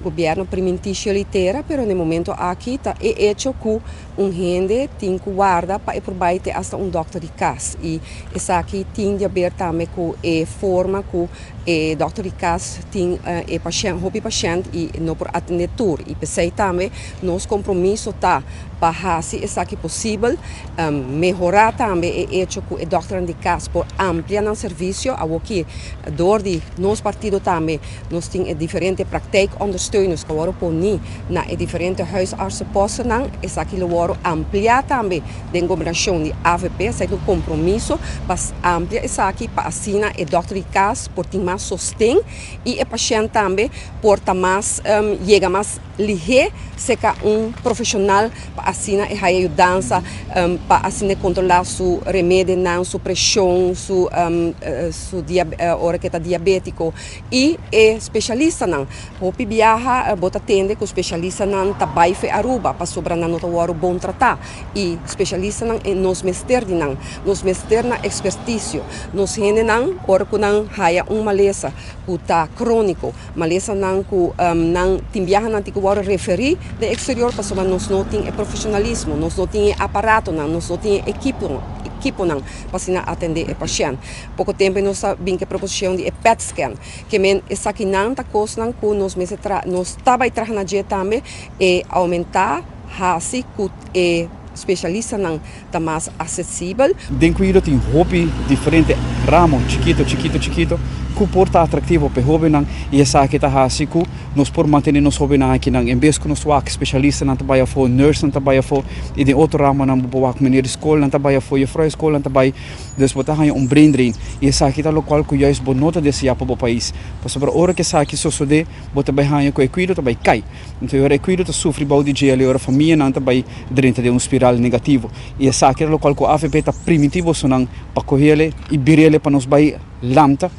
Gobierno priminti shelo y tera, pero na e momento aki ta e hecho cu un hende tin cu warda pa e por bay te hasta un dokter di cas y esaki tin di haber tambe cu e forma cu e dokter di cas tin e pashent, hopi pashent y no por atende tur y pesey tambe nos compromiso ta pa haci esaki posibel, mehora tambe e hecho cu e dokternan di cas por amplia nan servicio. Awoki door di nos partido tambe nos tin e diferente praktijkondersteuners cu a worde poni na e diferente huisartsenpostennan. Esaki lo worde amplia tambe den gobernacion di AVP. Esaki ta un compromiso pa amplia esaki pa asina e dokter di cas por tin mas sosten y e pashent tambe por ta mas yega mas lihe cerca un profesional pa asina e haya yudansa, pa asina controla su remedinan, su presion, su ora cu ta diabetico y e specialistanan. Hopi biaha bo ta tende cu specialistanan ta bay fe Aruba pasobra nan no ta wordo bon trata y specialistanan nos mester di nan, nos mester nan experticio. Nos hendenan ora cu nan haya un malesa cu ta cronico, malesanan cu nan tin biahanan tin cu wordo referi den exterior pasobra nos no tin e profesionalismo, nos no tin e aparatonan, nos no tin e equiponan pa asina atende e pashent. Poco tempo nos a bin cu e proposicion di e PET scan, ke men esakinan ta cosnan cu nos mester nos ta bay traha na dje tambe e aumenta haci cu e specialistanan ta mas accesibel. Den cuido tin hopi diferente ramo chikito, chikito, chikito, cu por ta atractivo pa hobennan y esaki ta haci cu nos por mantene nos hobennan akinan. En bes cu nos wak specialistanan ta bay afo, nursenan ta bay afo y den otro ramonan bo por wak meneer di scolnan ta bay afo, juffrouw di scolnan ta bay, dus bo ta haya un brain drain y esaki ta locual cu juist bo no ta desea pa bo pais. Pasobra ora cu esaki sosode bo ta bay haya cu e cuido ta bay cay. Enton e ora e cuido ta sufri bou di dje, e ora famianan ta bay drenta den un spiral negativo. Y esaki ta locual cu AVP ta primiti bosonan pa cohele y birele pa nos bay lanta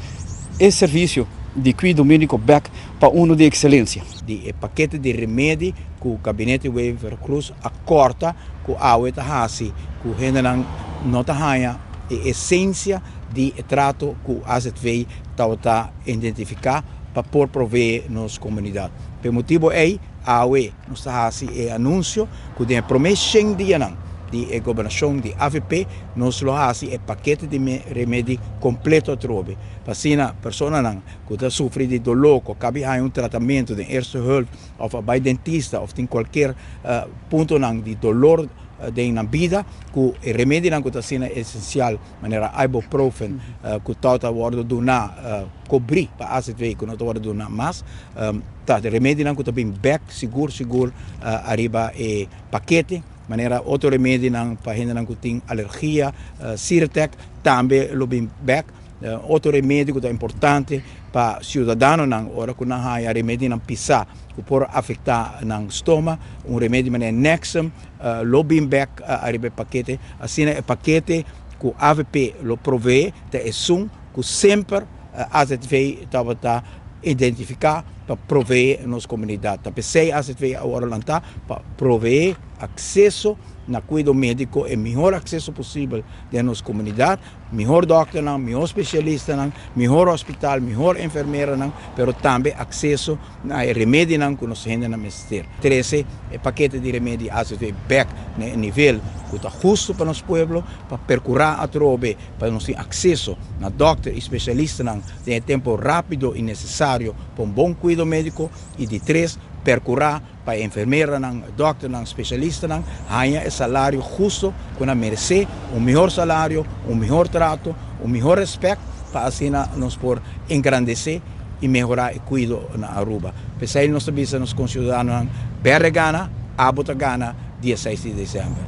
e servicio di cuido medico bek pa uno di excelencia. Di e pakete di remedi cu Gabinete Wever-Croes a corta cu awe ta haci cu hendenan no ta haya e esencia di e trato cu AZV tabata identifica pa por provee nos comunidad. P'e motibo ey, awe nos ta haci e anuncio cu den e prome 100 dianan di e gobernacion di AVP nos lo haci e pakete di remedi completo atrobe. Pa asina personanan cu ta sufri di dolor, cu a cabi haya un tratamento den eerste hulp of a bay dentista of tin cualkier puntonan di dolor den nan bida, cu e remedinan cu ta asina esencial manera ibuprofen cu ta wordo duna cobri pa AZV cu no ta wordo duna mas, ta remedinan cu ta bin bek sigur sigur ariba e pakete, manera otro remedinan pa hendenan cu tin alergia, Zyrtec tambe lo bin bek. Otro remedi cu ta importante pa ciudadanonan ora cu nan haya remedinan pisa cu por afecta nan stoma, un remedi manera Nexium lo bin bek ariba e pakete. Asina e pakete cu AVP lo provee ta esun cu semper AZV tabata identifica pa provee nos comunidad. Ta pesey AZV a worde lanta pa provee acceso na cuido medico, e mihor acceso posibel den nos comunidad. Mihor dokternan, mihor specialistanan, mihor hospital, mihor enfermeranan, pero tambe acceso na e remedinan cu nos hendenan mester. Trece e pakete di remedi AZV bek na e nivel cu ta husto pa nos pueblo, pa percura atrobe pa nos tin acceso na dokter y specialistanan den e tempo rapido y necesario pa un bon cuido medico, y di tres, percura pa e enfermeranan, dokternan, specialistanan haña e salario husto cu nan merece, un mihor salario, un mihor trato, un mihor respect, pa asina nos por engrandece y mehora e cuido na Aruba. P'esey nos ta bisa nos conciudadanonan, berde gana, abo ta gana dia 6 di december.